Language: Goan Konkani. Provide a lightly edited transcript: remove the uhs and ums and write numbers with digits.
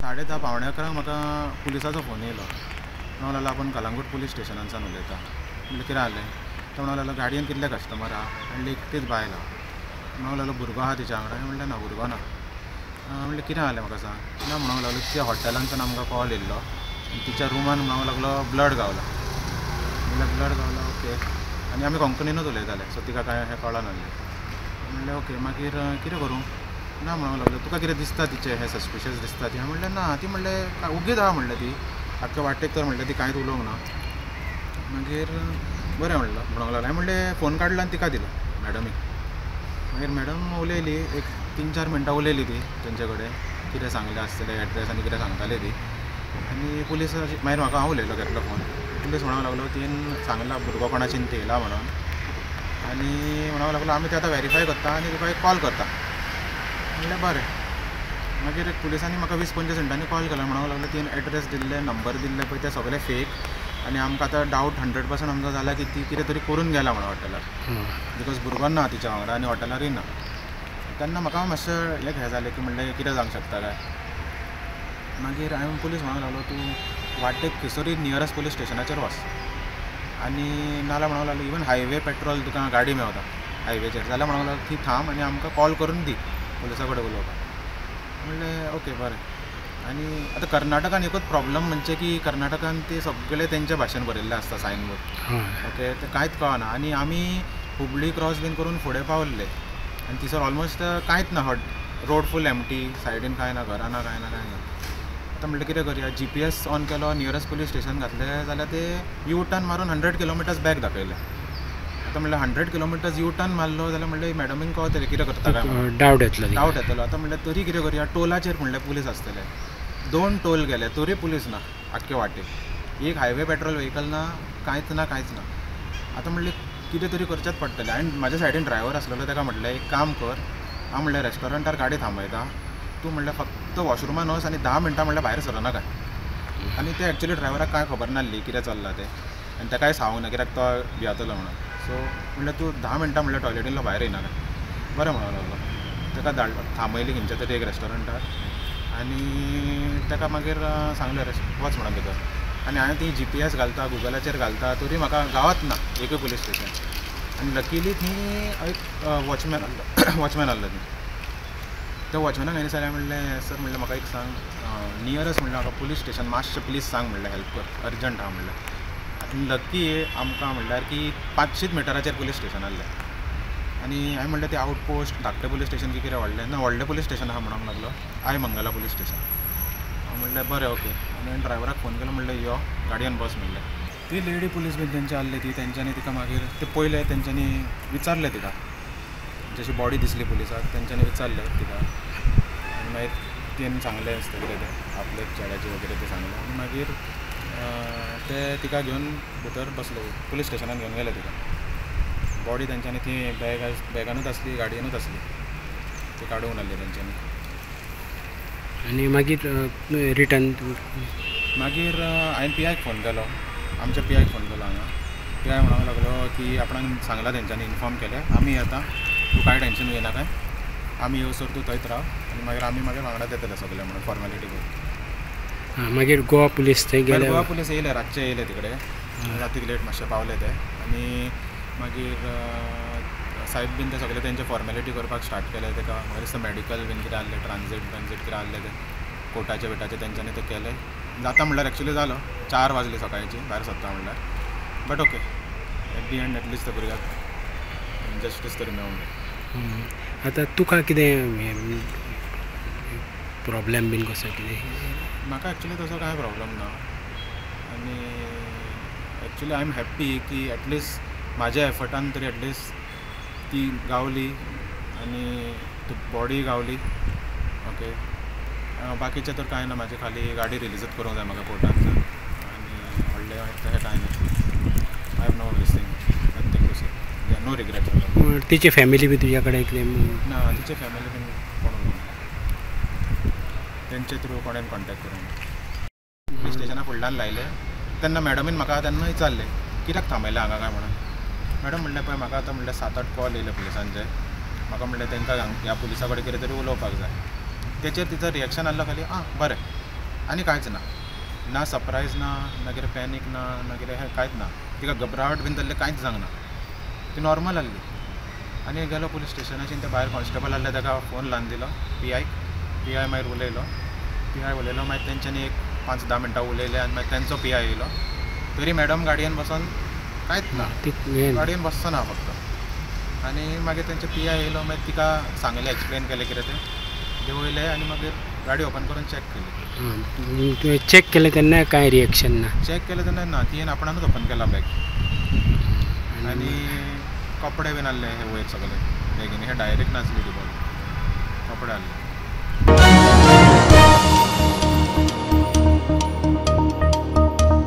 10:30 10:45 म्हाका पुलिसाचो फोन येयलो. म्हणूंक लागलो आपूण कलंगूट पुलीस स्टेशनानसान उलयता. म्हणलें कितें जालें? तो म्हणूंक लागलो गाडयेन कितले कस्टमर आहा? म्हणलें एकटीच बायल आहा. म्हणूंक लागलो भुरगो आहा तिच्या वांगडा? म्हणलें ना भुरगो ना. म्हणलें कितें जालें म्हाका सांग. ना म्हणूंक लागलो तिच्या हॉटेलांतल्यान आमकां कॉल येयल्लो आनी तिच्या रुमान म्हणूंक लागलो ब्लड गावला. म्हणलें ब्लड गावला ओके. आनी आमी कोंकणीनूच उलयताले सो तिका कांय हें कळनासलें. म्हणलें ओके मागीर कितें करूं? ना म्हणूंक लागलो तुका कितें दिसता तिचें हें सस्पिशियस दिसता ती? म्हणलें ना. ती म्हणलें ओगीच आहा म्हणलें ती आख्खे वाटेक तर म्हणलें ती कांयच उलोवंक ना. मागीर बरें म्हणलो म्हणूंक लागलो. हांवें म्हणलें फोन काडलो आनी तिका दिलो मॅडमीक. मागीर मॅडम उलयली एक 3-4 मिनटां उलयली ती तेंचे कडेन कितें सांगलें आसतलें एड्रेस आनी कितें सांगताली ती. आनी पुलीस मागीर म्हाका हांव उलयलो घेतलो फोन. पुलीस म्हणूंक लागलो तिणें सांगलां भुरगो कोणाचेन थेयला म्हणून आनी म्हणूंक लागलो आमी ते आतां वेरीफाय करता आनी तुका एक कॉल करता. म्हणलें बरें. मागीर पुलिसांनी म्हाका 20-25 मिनटांनी कॉल केलो. म्हणूंक लागलो तिणें एड्रेस दिल्ले नंबर दिल्ले पळय ते सगळे फेक आनी आमकां आतां डावट 100% आमकां जाला की ती कितें तरी करून गेला म्हणून हॉटेलार because भुरगो ना तिच्या वांगडा आनी हॉटेलारूय ना. तेन्ना म्हाका मातशें एक हें जालें की म्हणलें कितें जावंक शकता काय. मागीर हांवें पुलीस म्हणूंक लागलो तूं वाटेक खंयसरूय नियरस्ट पुलीस स्टेशनाचेर वच आनी नाल्यार म्हणूंक लागलो इवन हायवे पेट्रोल तुका गाडी मेवता हायवेचेर जाल्यार म्हणूंक लागलो ती थांब आनी आमकां कॉल करून दी पुलिसा कडेन उलोवपाक. म्हणलें ओके बरें. आनी आतां कर्नाटकान एकूच प्रॉब्लम म्हणजे की कर्नाटकान ते सगळे तेंच्या भाशेन बरयल्ले आसता सायन बोर्ड ओके ते कांयच कळना. आनी आमी हुबळी क्रॉस बीन करून फुडें पावल्ले आनी थंयसर ऑलमोस्ट कांयच ना, रोड फूल एम्प्टी, सायडीन कांय ना, घरां ना, कांय ना कांय ना. आतां म्हणलें कितें करया, GPS on केलो, नियरस्ट पुलीस स्टेशन घातलें जाल्यार ते यू टर्न मारून 100 किलोमिटर्स बॅक दाखयलें. आतां म्हणलें 100 किलोमिटर्स यू टर्न मारलो जाल्यार म्हणलें मॅडमीक कळतलें कितें करता काय, डावट येतलो डावट येतलो. आतां म्हणलें तरी कितें करया, टोलाचेर म्हणलें पुलीस आसतले, 2 टोल गेले तरी पुलीस ना आख्खे वाटेक, एक हायवे पेट्रोल व्हेकल ना, कांयच ना कांयच ना. आतां म्हणलें कितें तरी करचेंच पडटलें. आनी म्हाज्या सायडीन ड्रायवर आसलेलो ताका म्हणलें एक काम कर, हांव म्हणलें रेस्टॉरंटार गाडी थांबयता, तूं म्हणलें फक्त वॉशरुमान वच आनी 10 मिनटां म्हणल्यार भायर सरनाका. आनी ते एक्चुली ड्रायवराक कांय खबर नासली कितें चल्लां तें आनी ताकाय सांगूंक ना कित्याक तो भियेतलो म्हणून. सो म्हणलें तूं 10 मिनटां म्हणल्यार टॉयलेटींतलो भायर येयनाका. बरें म्हणूंक लागलो. ताका थांबयली खंयच्या तरी एक रेस्टॉरंटार आनी ताका मागीर सांगलें वच म्हणून भितर. आनी हांवें ती GPS घालता गुगलाचेर घालता तरी म्हाका गांवात ना एकूय पुलीस स्टेशन. आनी लकीली थंय एक वॉचमॅन आसलो वॉचमॅन आसलो थंय. त्या वॉचमॅनाक हांवें विचारलें म्हणलें सर म्हणलें म्हाका एक सांग नियरस्ट म्हणलें म्हाका पुलीस स्टेशन मातशें प्लीज सांग म्हणलें हेल्प कर अर्जंट आहा म्हणलें. आनी लकी आमकां म्हणल्यार की 500 मिटराचेर पुलीस स्टेशन आसलें. आनी हांवें म्हणलें तें आवट पोस्ट धाकटें पुलीस स्टेशन की कितें व्हडलें ना, व्हडलें पुलीस स्टेशन आहा म्हणूंक लागलो, I Mangala police station. हांव म्हणलें बरें ओके. आनी हांवें ड्रायवराक फोन केलो म्हणलें यो गाडयेन बस म्हणलें. ती लेडी पुलीस बीन तेंची आसली ती तेंच्यांनी तिका मागीर ते पयलें तेंच्यांनी विचारलें तिका, जशी बॉडी दिसली पुलिसाक तेंच्यांनी विचारलें तिका आनी मागीर तिणें सांगलें आसता कितें तें आपले चेड्याचें वगैरे तें सांगलें. आनी मागीर ते तिका घेवन भितर बसले पुलीस स्टेशनान घेवन गेले तिका. बॉडी तेंच्यांनी ती बॅगानूच आसली गाडयेनूच आसली, ती काडूंक नासली तेंच्यांनी. आनी मागीर रिटर्न मागीर हांवें PIक फोन केलो, आमच्या PIक फोन केलो हांगा. PI म्हणूंक लागलो की आपणाक सांगलां तेंच्यांनी इन्फॉर्म केलें आमी येता, तूं कांय टेंशन घेयनाका, आमी येवसर तूं थंयच राव आनी मागीर आमी मागीर वांगडाच येतले सगळे म्हणून फॉर्मेलिटी करून. मागीर गोवा पुलीस थंय गेले, गोवा पुलीस येयले रातचे येयले तिकडे, रातीक लेट मातशे पावले ते. आनी मागीर सायब बीन ते सगळे तेंचे फॉर्मेलिटी करपाक स्टार्ट केले. ताका म्हाका दिसता मेडिकल बीन कितें आहलें, ट्रान्जीट ब्रांजीट कितें आहलें तें कोर्टाचे बिटाचे तेंच्यांनी तें केलें. जाता म्हणल्यार एक्चुली जालो 4 वाजली सकाळची भायर सरता म्हणल्यार, but okay at the end at least त्या भुरग्याक जस्टीस तरी मेळूंक जाय. आतां तुका कितें प्रॉब्लेम बीन कसो कितें? म्हाका एक्चुली तसो कांय प्रॉब्लम ना आनी एक्चुली I am happy की एटलिस्ट म्हाज्या एफर्टान तरी एटलिस्ट ती गावली आनी ती बॉडी गावली ओके. बाकीचें तर कांय ना, म्हाजे खाली गाडी रिलीजूच करूंक जाय म्हाका कोर्टांतल्यान आनी व्हडलें तशें कांय ना. I have no this thing nothing to say, no regret. तिची फॅमिली बी तुज्या कडेन कितें ना? तिची फॅमिली बीन कोण उलोवंक ना, तेंचे थ्रू कोणेन कॉन्टेक्ट करूंक ना. पुलीस स्टेशना फुडल्यान लायलें तेन्ना मॅडमीन म्हाका तेन्ना विचारलें कित्याक थांबयलें हांगा काय म्हणून. मॅडम म्हणलें पळय म्हाका आतां म्हणलें 7-8 कॉल येयले पुलिसांचे, म्हाका म्हणलें तांकां ह्या पुलिसा कडेन कितें तरी उलोवपाक जाय. तेचेर तिचो रिएक्शन आहलो खाली आं बरें. आनी कांयच ना, ना सरप्रायज ना, ना कितें पॅनीक ना, ना कितें हें कांयच ना. तिका घबरावट बीन जाल्लें कांयच जावंक ना, ती नॉर्मल आहली. आनी गेलो पुलीस स्टेशनाचेर, ते भायर कॉन्स्टेबल आहले ताका फोन लावन दिलो पी आयक. पी I मागीर उलयलो, पी I उलयलो, मागीर तेंच्यांनी एक 5-10 मिनटां उलयले आनी मागीर तेंचो पी I येयलो. तरी मॅडम गाडयेन बसोन कांयच ना, गाडयेन बसचो ना फक्त. आनी मागीर तेंचे पी I येयलो, मागीर तिका सांगलें, एक्सप्लेन केलें कितें तें, देंवयलें आनी मागीर गाडी ओपन करून चॅक केली. तुवें चॅक केलें तेन्ना कांय रिएक्शन ना? चॅक केलें तेन्ना ना, तियेन आपणानूच ओपन केला बॅग. आनी कपडे बीन आहले हे वयर सगळे बॅगीन, हे डायरेक्ट नासली ती बॉडी, कपडे आहले.